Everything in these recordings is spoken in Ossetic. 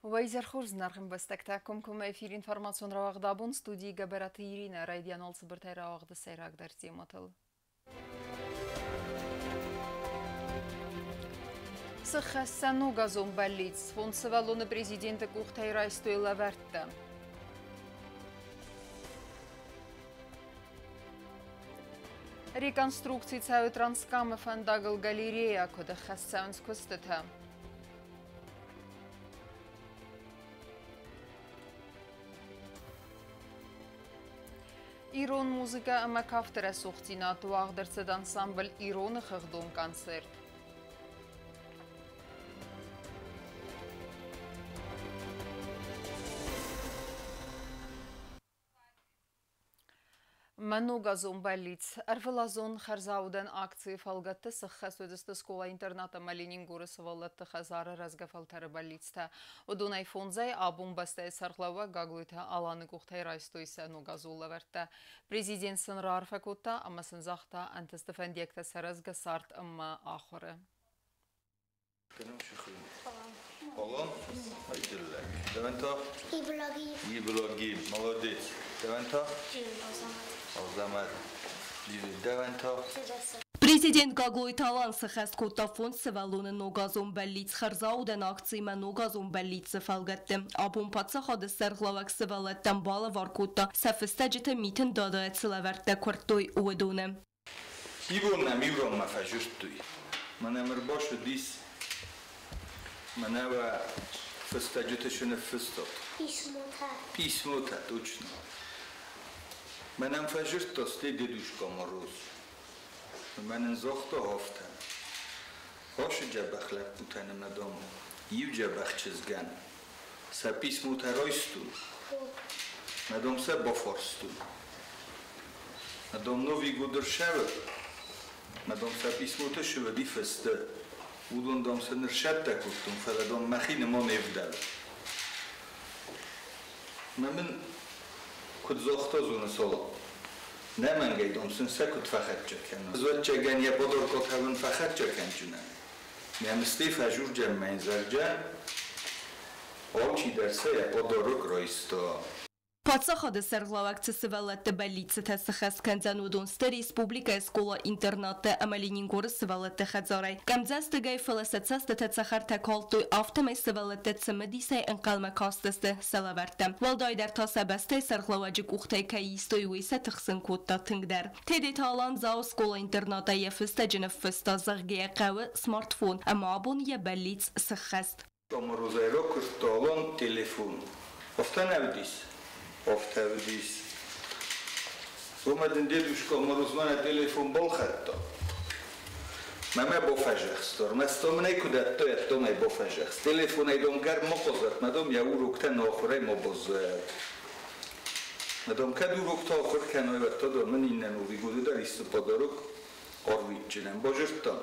Уӕ изӕр хорз, зынаргъ ӕмбӕстӕгтӕ! Комкоммӕ эфир информацион рауагъд абон студийы Гӕбӕраты Иринӕ райдиан цыбыртӕй рауагъды сӕйрагдӕр темӕтыл. Сыххӕсса ногазон бӕллиц. Фонд сывӕллоны президенты къухтӕй райстой лӕвӕрттӕ. Реконструкци цӕуы Транскамы фӕндагыл галерея, куыд ӕххӕст цӕуынц куыстытӕ. Ирон музыкӕ ӕмӕ кафты рӕсугъддзинад уагъд ӕрцыд ансамбль «Ирон-ы хыгъдон концерт». Мӕ ногазон бӕллиц ӕрвылазон хӕрзаудӕн акцийы фӕлгӕтты сыххӕст уыдысты скъола-интернат ӕмӕ Ленингоры сывӕллӕтты хӕдзары рӕзгӕ фӕлтӕры бӕллицтӕ. Уыдонӕй фондзӕй абон бӕстӕйы сӕргълӕууӕг Гаглойты Аланы къухтӕй райстой сӕ ногазон лӕвӕрттӕ. Президент сын раарфӕ кодта ӕмӕ сын загъта ӕнтысты фӕндиӕгтӕ сӕ рӕзгӕ цард ӕмӕ ахуыры. Алан? Дӕуӕн та? Ибрагим. Ибрагим, молодец. Дӕуӕн та? Азамат. Дӕуӕн та? Президент Гаглойты Алан сыххӕст кодта фондз сывӕллоны ногазон бӕллиц хӕрзаудӕн акцимӕ ногазон бӕллицы фӕлгӕтты. Абон паддзахады сӕргълӕууӕг сывӕллӕттӕн балӕвар кодта, сӕ фыстӕджыты Митын Дадайӕ цы лӕвӕрттӕ куырдтой, уыдоны. Ибон нӕм иуронмӕ фӕзырдтой. Мӕнӕ ӕрбацыдис, мӕнӕ уӕ фыстӕджыты цы ныффыстат? Писмотӕ. Писмотӕ, точно. Мӕнӕн фӕзырдта стӕй дедушка Мороз. Мӕнӕн загъта афтӕ: Ацы дзӕбӕх лӕппутӕн ӕмӕ, дам, иу дзӕбӕх чызгӕн сӕ писмотӕ райстон, мӕ, дам, сӕ бафарстон. Мӕ, дам, Новый год ӕрсӕвы, мӕ, дам, сӕ писмотӕ сывӕди фӕстӕ. Уыдон, дам, сӕ нырсӕттӕ кодтон, фӕлӕ, дам, мӕхи нымӕ не вдӕлы. Мӕ мын куыд загъта зоны Соло, нӕмӕнгӕй, дам, сын сӕ куыд фӕхӕццӕ кӕнон. Ӕвӕццӕгӕн йӕ подаркотӕ фӕхӕццӕ кӕнджынӕн. Нӕмыстӕй фӕжурджӕн мӕн зарджӕн, алчидӕр сӕ йӕ подарок райста. Паддзахады сӕргълӕууӕг цы сывӕллӕтты бӕллиццытӕ сыххӕст кӕндзӕн, уыдон сты республикӕйы скъола-интернаттӕ ӕмӕ Ленингоры сывӕллӕтты хӕдзарӕй. Къӕмдзӕстыгӕй, фӕлӕ сӕ цӕстытӕ цӕхӕртӕ калдтой, афтӕмӕй сывӕллӕттӕ цымыдисӕй ӕнхъӕлмӕ кастысты сӕ лӕвӕрттӕм. Уӕлдайдӕр та сӕ бӕстӕйы сӕргълӕууӕджы къухтӕй кӕй истой, уый сӕ тыхсын кодта тынгдӕр. Тедеты Алан Дзауы скъола-интернатӕй йӕ фыстӕджы ныффыста, зӕгъгӕ, йӕ хъӕуы смартфон, ӕмӕ абон йӕ бӕллиц сыххӕст. Морозӕй ракуырдта Алан телефон. Афтӕ нӕ уыдис? Афтӕ уыдис. Уымӕ дын дедушка Морозмӕ нӕ телефон балхӕдта. Мӕ бафӕзӕхста. Ӕрмӕст мын ӕй куы дӕтта, ӕддон ӕй бафӕзӕхст. Телефонӕй дам гӕр ма хъазӕт, мӕ дам йӕ уроктӕ нӕ ахуырӕй ма баззайӕд. Мӕ дам кӕд уроктӕ ахуыр кӕной, уӕд та дам мын иннӕ Новый годы дӕр исты подарок арвитджынӕн. Базыдтам?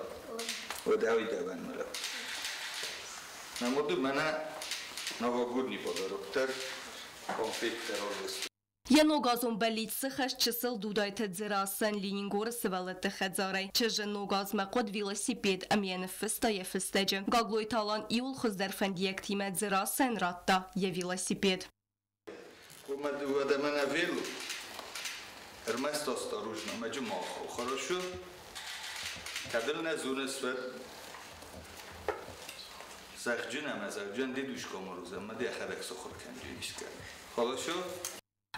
Уӕд ӕй дӕуӕн мӕлӕт. Мӕ моды мӕнӕ новогодний подарок дӕр, конфеттӕ рарвыста. Йӕ ногазон бӕллиц сыххӕст чысыл Дудайты Дзерассӕн Ленингоры сывӕллӕтты хӕдзарӕй. Чызджы ногазмӕ хъуыд велосипед ӕмӕ йӕ ныффыста йӕ фыстӕджы. Гаглойты Алан иууыл хуыздӕр фӕндиӕгтимӕ Дзерассӕн радта йӕ велосипед. Уымӕ уӕдӕ мӕнӕ вело. Ӕрмӕст осторожно, мӕджы махо. Хорошо? Кӕд ыл нӕ зоныс, уӕд зӕгъджын ӕмӕ зӕгъджын дедушка Мороз ӕмӕ дӕхӕдӕг сахуыр кӕнджын искӕ. Хорошо?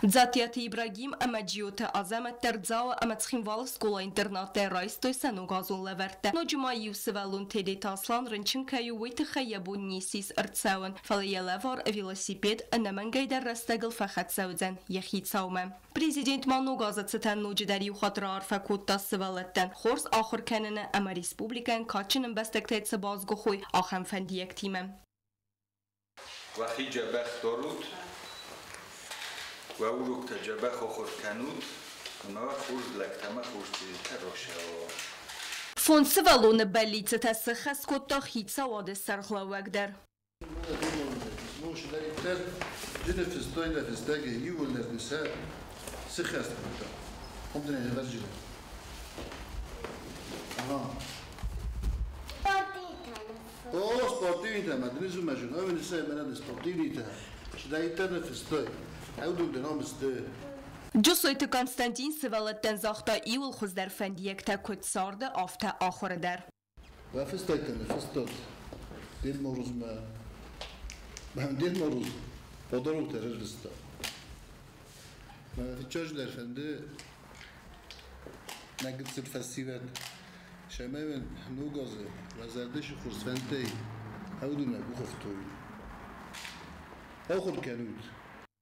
Дзаттиаты Ибрагим ӕмӕ Джиоты Азӕмӕт дӕр Дзауы ӕмӕ Цхинвалы скъола-интернаттӕй райстой сӕ ногазон лӕвӕрттӕ. Ноджы ма иу сывӕллон Тедеты Аслан рынчын кӕй у, уый тыххӕй йӕ бон не ссис ӕрцӕуын, фӕлӕ йӕ лӕвар велосипед ӕнӕмӕнгӕй дӕр рӕстӕгыл фӕхӕццӕ уыдзӕн йӕ хицаумӕ. Президент ма ног азы цытӕн ноджыдӕр иу хатт раарфӕ кодта сывӕллӕттӕн хорз ахуыр кӕныны ӕмӕ республикӕйӕн кадджын ӕмбӕстӕгтӕй цы базгуыхой, ахӕм фӕндиӕгтимӕ. Уӕхи дзӕбӕх дарут, уӕ уроктӕ дзӕбӕх ахуыр кӕнут, ӕмӕ уӕ хорз лӕгтӕ ӕмӕ хорз чызджытӕ рацӕуа. Фондз сывӕллоны бӕллиццытӕ сыххӕст кодта хицауады сӕргълӕууӕг дӕр. Фыстой фыстӕги иууылдӕр сӕ сыххӕст кодта. Ага. О, спортивните, ма днес умажу, не се мене спортивните. Ще да интернет фестой. Аудун деном сте. Джусойты Константин сывӕллӕттӕн загъта иууыл хуыздӕр фӕндиӕгтӕ куыд царды, афтӕ ахуыры дӕр. Фестайтен, фестот. Дед Мороз ма. Дед Мороз подарок террориста. Фичаждар фенде нагыцыр фестивал. Шамевен нугазе вазардеш хурсфентей аудуна буховтой. Ахур кенут.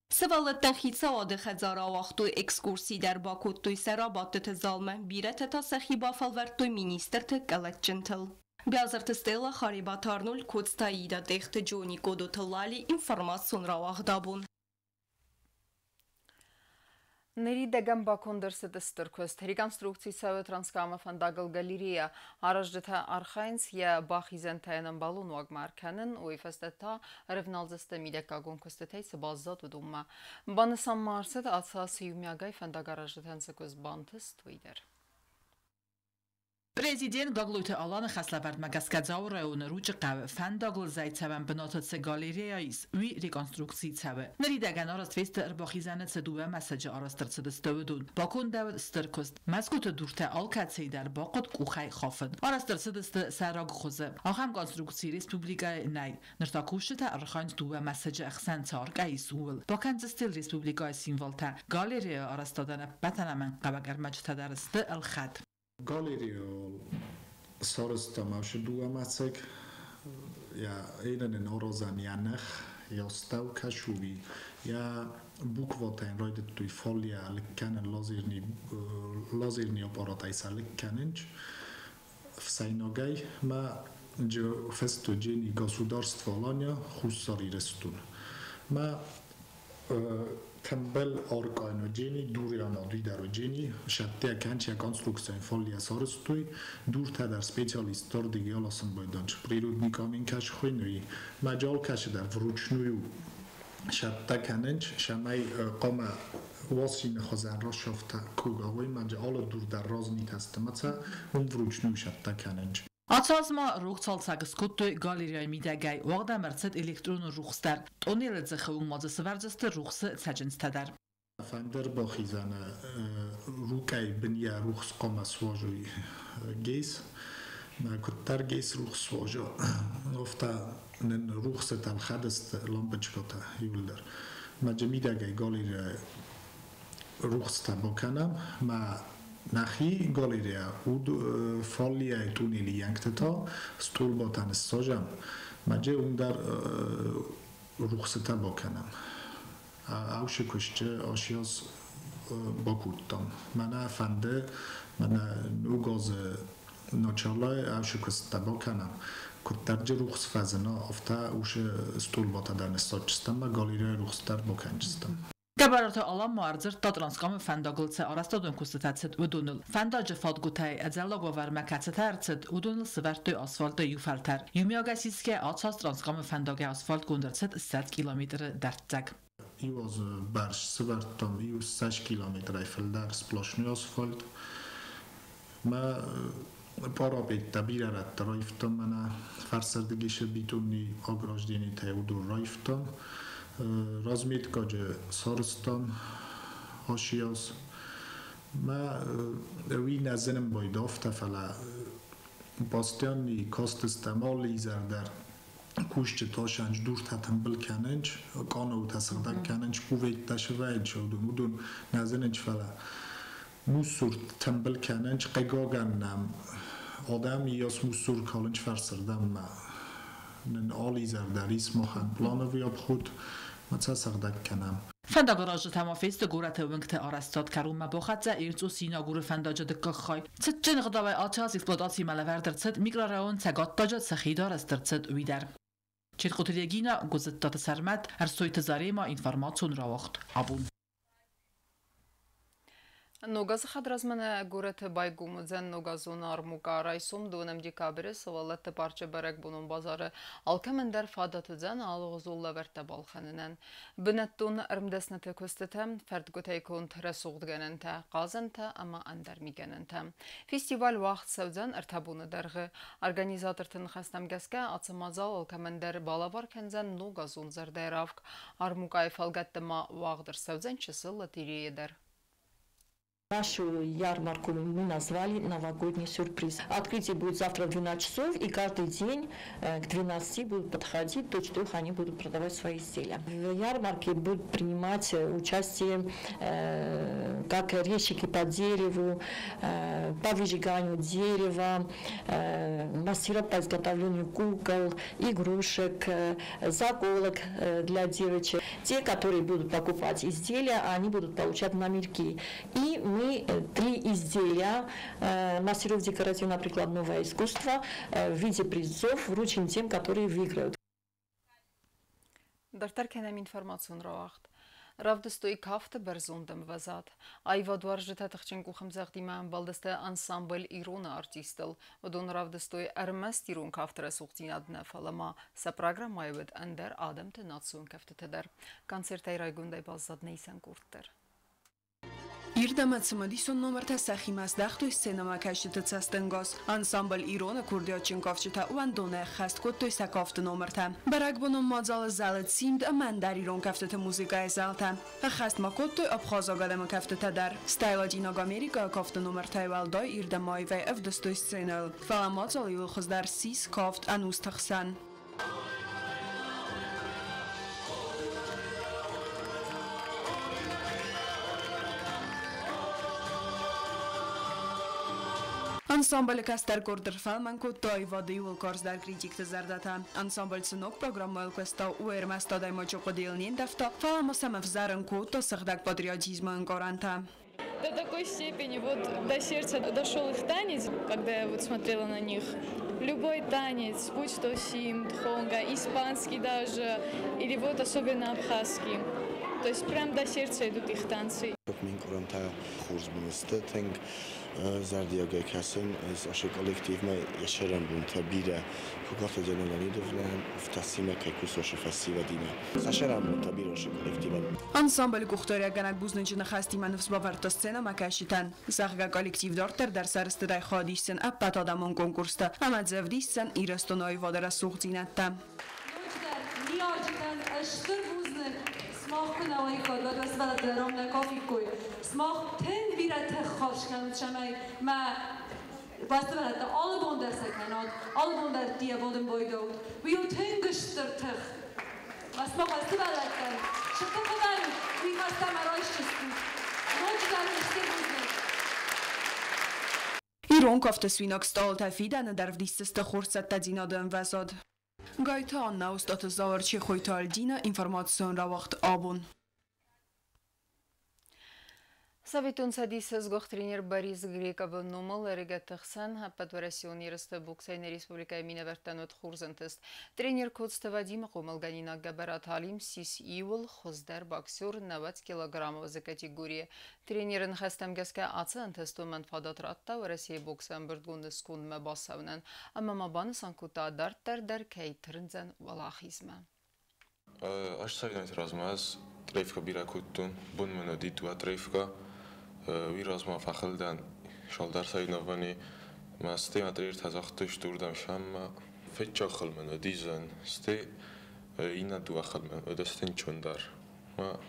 Сывӕллӕттӕн хицауады хӕдзары ауагътой экскурси дӕр, бакодтой сӕ рабадтыты залмӕ, бирӕтӕ та сӕхи бафӕлвӕрдтой министрты къӕлӕтджынтыл. Биазырты Стелла, Харибаты Арнольд, Коцты Аида, Тъехты Джони, Къодоты Лали, информацион рауагъд абон. Ныридӕгӕн баконд ӕрцыд стыр куыст. Реконструкци цӕуы Транскамы фӕндагыл галерея. Аразджытӕ архайынц йӕ бахизӕнтӕ ӕнӕмбӕлон уагмӕ ӕркӕнын, уый фӕстӕ та ӕрӕвналдзысты мидӕггагон куыстытӕй цы баззад, уыдонмӕ. Банысан ма ӕрцыд, ацы аз иумиагӕй фӕндагаразджытӕн цы куыст бантыст, уый дӕр. Президент Гаглойты Аланы хӕслӕвӕрдмӕ гӕсгӕ Дзауы районы Ручъы хъӕуы фӕндагыл зӕйцӕуӕн бынаты цы галерея ис, уый реконструкци цӕуы. Ныридӕгӕн арӕзт фесты ӕрбахизӕны цы дыууӕ мӕсыджы арӕзт ӕрцыдысты, уыдон. Бакондӕуыд стыр куыст. Мӕсгуыты дуртӕ алкӕцыйы дӕр бахъуыд къухӕй хафын. Арӕзт ӕрцыдысты сӕрак хуызы. Ахӕм конструкци республикӕйы нӕй. Ныр та кусджытӕ архайынц дыууӕ мӕсыджы ӕхсӕн цы аркъа ис, ууыл. Бакӕндзысты республикӕйы символтӕ. Галереяйы арӕзтадӕн ӕппӕт ӕнӕмӕнгхъӕуӕг ӕрмӕджытӕ дӕр сты ӕлхӕд. Галереял сарӕзтам ашы дыууӕ мӕсыг, йӕ иннӕ аразӕн йӕ ных, йӕ астӕу кӕсуви, йӕ букватӕ йын райдыдтой фалейӕ лыг кӕнын лазерный аппаратӕй сӕ лыг кӕнынч ӕфсӕйнагӕй мӕ фестой джени государство Алания Хуссар Ирыстон. Мӕ тымбыл аркъайно джени дуряна дуйдаро джени шаття канча конструкция фалия сарыстой дурта дар специалист дордиги аласын байданч природный камень каш хуйнуи маджал каш дар вручную шатта каненч шамай қама васин хозан рашафта кугавой маджал дур дар разни тастамаца ум вручную шатта каненч. Ацы аз ма рог цалцӕг скодтой галереяйы мидӕгӕй, уагъд ӕм ӕрцыд электроны рухс дӕр. Тъонелы дзыхы уым ма дзы сывӕрдзысты рухсы цӕджындзтӕ дӕр. Фӕндыр бахизӕны рукӕй бын йӕ рухс хъуамӕ суазой гейс. Мӕ куыддӕр гейс рухс суаза, афтӕ нын рухсытӕ ӕлхӕдысты лампочкӕтӕ иууылдӕр. Мӕ джы мидӕгӕй галереяйы рухстӕ бакӕнӕм, мӕ нӕхи галерея уд фаллийӕй туннели йӕнгты та столбатӕ ныссажӕм, мӕ джы уым дӕр рухсытӕ бакӕнӕм. Аушы куысты ашиаз бакодтам. Мӕнӕ фӕнды, мӕнӕ ног азы началӕй аушы куыстытӕ бакӕнӕм. Куыддӕр джы рухс фӕзына, афтӕ ушы столбатӕ дӕр ныссадджыстӕм мӕ галереяйы рухс дӕр бакӕнджыстӕм. Гӕбӕраты Алан ма ӕрдзырдта Транскамы фӕндагыл цы арӕзтадон куыстытӕ цыд, уыдоныл. Фӕндаджы фадгуытӕй ӕдзӕллаг уавӕрмӕ кӕцытӕ ӕрцыд, уыдоныл сывӕрдтой асфальты иу фӕлтӕр. Иумиагӕй сисгӕ ацы аз Транскамы фӕндагӕй асфальтгонд ӕрцыд 20 километры дӕрддзӕг. Иу азы бӕрц сывӕрдтам иу 20 километрӕй фылдӕр сплошной асфальт. Мӕ парапеттӕ бирӕ рӕтты раивтам, мӕнӕ фӕрсырдыгисы бетонный огражденитӕй уыдон раивтам. Разметкаджы сарӕзтам ашиаз. Мӕ уый нӕ зынын байдӕфта, фӕлӕ постоянный кастыстӕм алы изӕр дӕр кусджытӕ асӕнч дуртӕ тымбыл кӕнынч, къанаутӕ сыгъдӕг кӕнынч, куветтӕ сывӕйынч, уыдон нӕ зынынч, фӕлӕ муссур тымбыл кӕнынч, хъыгагӕн нӕм адӕм иас муссур калынч фӕрсырдӕм мӕ нын алы изӕр дӕр ис махӕн плановый обход, мӕ цӕ сыгъдӕг кӕнӕм. Фӕндагаразджытӕ ма фесты горӕты уынгты арӕзтад кӕронмӕ бахӕццӕ Ирцъу-Синагуры фӕндаджы дыккаг хай. Цытджын ӕгъдауӕй ацы аз эксплуатацимӕ лӕвӕрд ӕрцыд микрорайон Цӕгаттаджы цы хид арӕзт ӕрцыд, уый дӕр. Четкъоты Регина, Гуыдзыттаты Сӕрмӕт, Ӕрсойты Зарема, информацион рауагъд абон. Ног азы хӕдразмӕ нӕ горӕты байгом уыдзӕн ногазон армукъа. Райсом 2 декабры сывӕллӕтты парчы бӕрӕгбонон базары алкӕмӕн дӕр фадат уыдзӕн алыгъуызон лӕвӕрттӕ балхӕнынӕн. Бынӕттон ӕрмдӕсныты куыстытӕ, фӕрдгуытӕй конд рӕсугъдгӕнӕнтӕ, хъазӕнтӕ ӕмӕ ӕндӕр мигӕнӕнтӕ. Фестиваль уагъд цӕудзӕн 3 боны дӕргъы. Организаторты ныхӕстӕм гӕсгӕ ацы мадзал алкӕмӕн дӕр балӕвар кӕндзӕн ногазон зӕрдӕйы равг. Армукъайы фӕлгӕтты ма уагъд ӕрцӕудзӕн чысыл лотерея дӕр. Нашу ярмарку мы назвали «Новогодний сюрприз». Открытие будет завтра в 12 часов, и каждый день к 12 будут подходить, до 4 они будут продавать свои изделия. В ярмарке будут принимать участие как резчики по дереву, по выжиганию дерева, мастера по изготовлению кукол, игрушек, заколок для девочек. Те, которые будут покупать изделия, они будут получать номерки. И мы 3 изделия мастеров декоративно-прикладного искусства в виде призов вручим тем, которые выиграют. Дарддӕр кӕнӕм информацион рауагъд. Равдыстой кафты бӕрзонд ӕмвӕзад. Аивадуарзджытӕ тыхджын къухӕмдзӕгъдимӕ ӕмбӕлдысты ансамбль «Ирон» артисттыл. Уыдон равдыстой ӕрмӕст ирон кафты рӕсугъддзинад нӕ, фӕлӕ ма сӕ программӕйы уыд ӕндӕр адӕмты национ кӕфтытӕ дӕр. Концертӕй райгондӕй баззад нӕ исӕн къорд дӕр. Ирд ӕмӕ цымыдисон номыртӕ сӕхимӕ здӕхтой сценӕмӕкӕсджыты цӕстӕнгас. Ансамбль «Ирон»-ы курдиатджын кафджытӕ уӕндонӕй ӕххӕст кодтой сӕ кафты номыртӕ. Бӕрӕгбонон мадзалы зӕлыд симд ӕмӕ ӕндӕр ирон кӕфтыты музыкӕйы зӕлтӕ. Ӕххӕст ма кодтой абхазаг адӕмы кӕфтытӕ дӕр. Стӕй Латинаг Америкӕйы кафты номыртӕй уӕлдай ирд ӕмӕ аивӕй ӕвдыстой сценӕйыл. Фӕлӕ мадзалы иууыл хуыздӕр ссис кафт ӕнусты хсӕн. Ансамблы кӕстӕр къорд ӕрфӕлмӕн кодта аивады иууыл карздӕр критикты зӕрдӕтӕ. Ансамбль цы ног программӕйыл куыста, уый ӕрмӕст адӕймаджы хъуыдыйыл не ндӕвта, фӕлӕ ма сӕм ӕвзӕрын кодта сыгъдӕг патриотизмы ӕнкъарӕнтӕ. До такой степени вот до сердца дошел их танец, когда я вот смотрела на них. Любой танец, будь то симд, хонга, испанский даже, или вот особенно абхазский. То есть прям до сердца идут их танцы. Зӕрдиагӕй кӕсын ӕз ашы коллективмӕ йӕ сӕрӕнбонтӕ бирӕ Хуыгаты Диана Леонидовнӕн, Афтасимӕ кӕй кусосы фӕсивӕдимӕ. Сӕ сӕрӕнбонтӕ бирӕ ашы коллективӕн. Ансамблы къухдариуӕггӕнӕг бузныджы ныхӕстимӕ ныфс бавӕрдта сценӕмӕкӕсджытӕн. Зӕгъгӕ, коллектив дарддӕр дӕр сӕрыстырӕй хайад исдзӕн ӕппӕтадӕмон конкурсты ӕмӕ дзы ӕвдисдзӕн Ирыстоны аивады рӕсугъддзинӕдтӕ. Ноджыдӕр ныййарджытӕн стыр бузныг, сымах куы нӕ уаиккат, уӕд уӕ сывӕллӕттӕ дӕр ам нӕ кафиккой. Сымах тынг бирӕ тых хардз кӕнут, цӕмӕй мӕ уӕ сывӕллӕттӕ алы бон дӕр сӕ кӕнат, алы бон дӕр ӕддейӕ бадын байдауд. Уый у тынг стыр тых. Мӕ сымах уӕ сывӕллӕттӕн цы тых ӕвӕрут, уый фӕстӕмӕ райсдзыстут. Ноджыдӕр стыр бузныг. Ирон кафты суинаг стъалытӕ фидӕны дӕр ӕвдисдзысты хорз цӕттӕдзинады ӕмвӕзад. Гайты Аннӕ, Остъаты Зауыр, Чехойты Альдина, информацион рауагъд «Абон». Советон Цӕдисы сгуыхт тренер Борис Грековы номыл ӕрыгӕтты хсӕн ӕппӕтуӕрӕсеон ерысты боксӕй нӕ республикӕйы минӕвӕрттӕн уыд хорз ӕнтыст. Тренер Коцты Вадимы хъомылгӕнинаг Гӕбӕраты Алим ссис иууыл хуыздӕр боксер 90 килограммы уӕзы категорийы. Тренеры ныхӕстӕм гӕсгӕ ацы ӕнтыст уымӕн фадат радта Уӕрӕсейы боксы ӕмбырдгонды скондмӕ бацӕуынӕн ӕмӕ ма банысан кодта, дарддӕр дӕр кӕй тырндзӕн уӕлахизмӕ. Ӕз соревнованиты размӕ ӕз тренировкӕ бирӕ кодтон, бонмӕ нӕ уыди дыууӕ тренировкӕ. Уый размӕ фӕхыл дӕн цалдӕр соревновани. Мӕ стӕй мӕ тренертӕ загътой, что уырдӕм сӕммӕ фыццаг хылмӕ нӕ уыдизӕн, стӕй иннӕ дыууӕ хылмӕ уыдысты нчондӕр. Мӕ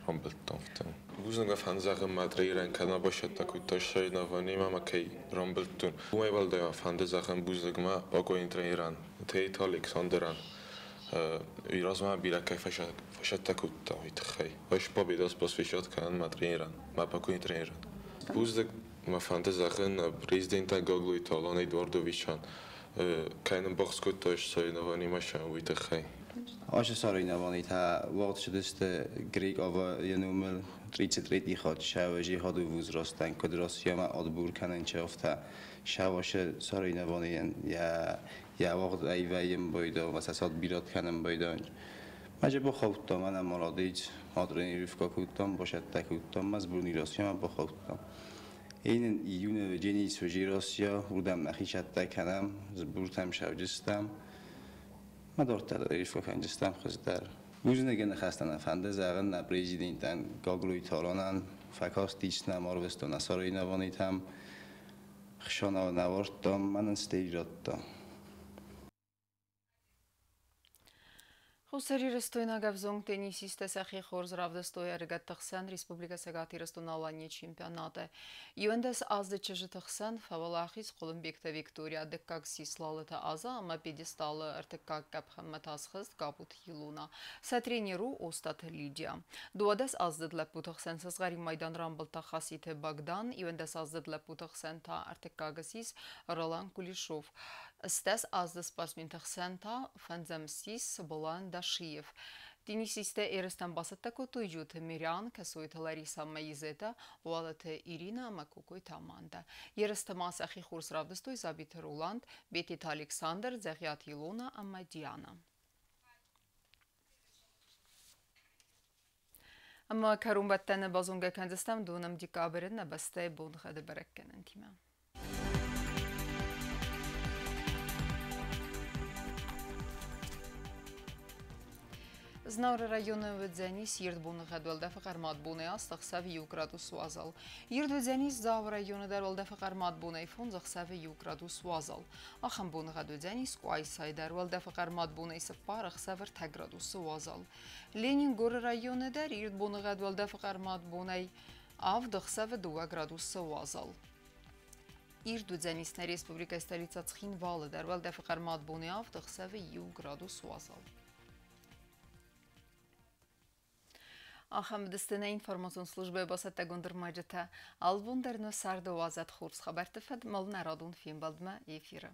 рамбылдтон афтӕ. Бузныг фӕнды мӕ тренерӕн, кӕд мӕ басӕттӕ кодта соревнованимӕ мӕ кӕй рамбылдтон. Уымӕй уӕлдай ма фӕнды зӕгъын бузныг мӕ пакойы тренерӕн, Тейты Александрӕн. Уый размӕ бирӕ кӕй фӕсӕттӕ кодта, уый тыххӕй. Ӕз победа посвящать кӕнын мӕ тренерӕн, мӕ пакойы тренерӕн. Бузныг мӕ фӕнды зӕгъын президентӕн Гаглойты Алан Эдуардовичӕн, кӕй нын баххуыс кодта соревнованимӕ уый тыххӕй. Ашы соревнованитӕ уагъд цыдысты Грековы йӕ номыл 33 хатт сӕвӕзы хаду возрастӕн, куыд Россиямӕ отбор кӕнын чи афтӕ. Сӕвӕзы соревнованийӕн йӕ уагъд ӕй вӕййын байдау, ӕмӕ сӕ цад бирӕт кӕнын байдайынц. Ма же бахаудтам, мӕнӕ маладец, ма тренировка кодтам, башӕттӕ кодтам, ма сборный Россия ма бахаудтам. Én июны Дженис Россия, урдӕм нӕхи цӕттӕ кӕнӕм, сбортӕм сӕвджыстӕм. Ма дарддӕр тренировка кӕнджыстӕм хуыздӕр. Бузныгы ныхӕстӕ нӕ фӕнды зӕгъын нӕ президентӕн Гаглойты Аланӕн, фӕкастис нӕм, арвыста нӕ соревнованитӕм, хсӕнау нӕ ӕвӕрдта, мӕнӕн стӕй радта. Хуссарирыстойнаг ӕвзонг теннисисттӕ сӕхи хорз равдыстой ӕрыгӕтты хсӕн Республикӕ Цӕгат Ирыстон-Аланийы чемпионаты. 11 аздзыд чызджыты хсӕн фӕуӕлахиз Хъуылымбегты Виктория, дыккаг ссис Лалыты Аза ӕмӕ пьедесталы ӕртыккаг къӕпхӕнмӕ та схызт Габуты Илона. Сӕ тренер у Остаты Лидия. 12 аздзыд лӕппуты хсӕн сызгъӕрин майдан рамбылдта Хаситы Богдан, 11 аздзыд лӕппуты хсӕн та ӕртыккаг ссис Ролан Кулешов. 10 аздзыд спортсменты хсӕн та фӕндзӕм ссис Булан Дашиев. Теннисисттӕ ерыстӕм бацӕттӕ кодтой Джиоты Мириан, Кӕсойты Лариса ӕмӕ Изетӕ, Уалыты Иринӕ ӕмӕ Кокойты Амандӕ. Ерысты ма сӕхи хорз равдыстой Дзабиты Роланд, Бететы Александр, Дзӕгъиаты Илона ӕмӕ Диана. Ӕмӕ кӕронбӕттӕны базонгӕ кӕндзыстӕм донӕм декабры нӕ бӕстӕйы боныгъӕды бӕрӕггӕнӕнтимӕ. Знауыры районы уыдзӕнис ирд боныгъӕд, уӕлдӕфы хъӕрмад бонӕй 8, ӕхсӕвы 1 градус уазал. Ирд уыдзӕнис Дзауы районы дӕр, уӕлдӕфы хъӕрмад бонӕй 5, ӕхсӕвы 1 градус уазал. Ахӕм боныгъӕд уыдзӕнис Къуайсайы дӕр, уӕлдӕфы хъӕрмад бонӕй 4, ӕхсӕвы 3 градусы уазал. Ленингоры районы дӕр ирд боныгъӕд, уӕлдӕфы хъӕрмад бонӕй 7, ӕхсӕвы 2 градусы уазал. Ирд уыдзӕнис нӕ республикӕйы столицӕ Цхинвалы дӕр, уӕлдӕфы хъӕрмад бонӕй 7, ӕхсӕвы 1 градус уазал. Ахӕм уыдысты нӕ информацион службӕйы бацӕттӕгонд ӕрмӕджытӕ. Алыбон дӕр нӕ царды уадзӕд хорз хабӕртты фӕдмӕл нӕ радон фембӕлдмӕ эфиры.